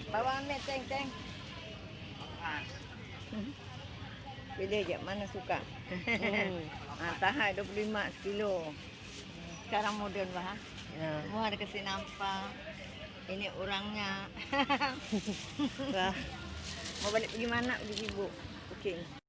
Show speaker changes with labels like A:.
A: Bawang ambil teng teng. Pilih je mana suka. Ha, tahai 25 sekilo. Sekarang moden bah.
B: Ya.
A: Semua ada kasi nampak. Ini orangnya.
B: Wah.
A: Mau balik pergi mana pergi sibuk. Cooking.